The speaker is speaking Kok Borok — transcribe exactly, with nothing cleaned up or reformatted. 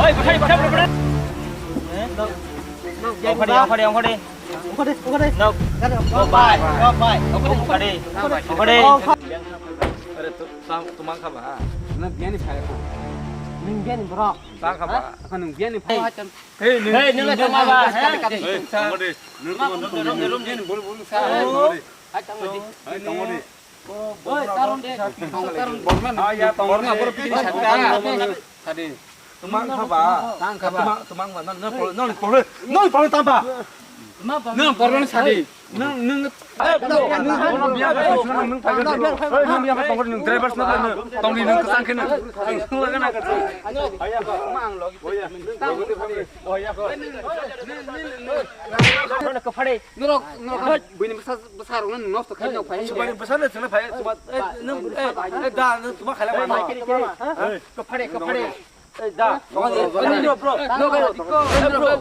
Oi, bukhari, bukhari, bukhari. Ongkhari, ongkhari, ongkhari. Ongkhari, ongkhari. No. Go, bye. Go, bye. Ongkhari, ongkhari. Ongkhari. Are, tu, tu, tumang kha ba? Na, biani phai kha. Nung biani borok. Ta kha ba? Kha nung biani phai. Hey, nung, hey, nung tama ba? Hey, tama di. Nung tama di. Nung tama di. Bol, bol, sa. Hey, tama di. Hey, tama di. Oi, taron de. Taron. Ah, ya, taron. Borna, borna, bini sa. Sadi. Tumang kha ba? Tang kha ba? Tumang, tumang ba? Nang, nang, nang, nang, nang, tamba. Nang, borna sadi. Nang, nang, eh, nang, nang, nang, biya ba, nang, nang, nang, driver sna, nang, tongni, nang, kesang khe, nang. Norok, norok, buini bwsa, bwsa rok nang nosto khai nang phai. Subari bwsa le chwla phai, chwla, eh, nang, eh, eh, da, nang tuma khala ba. Kophare, kophare. Eh, da. Ani bro, bro. No, bro. Eh, bro. Bro, bro. Eh, bro.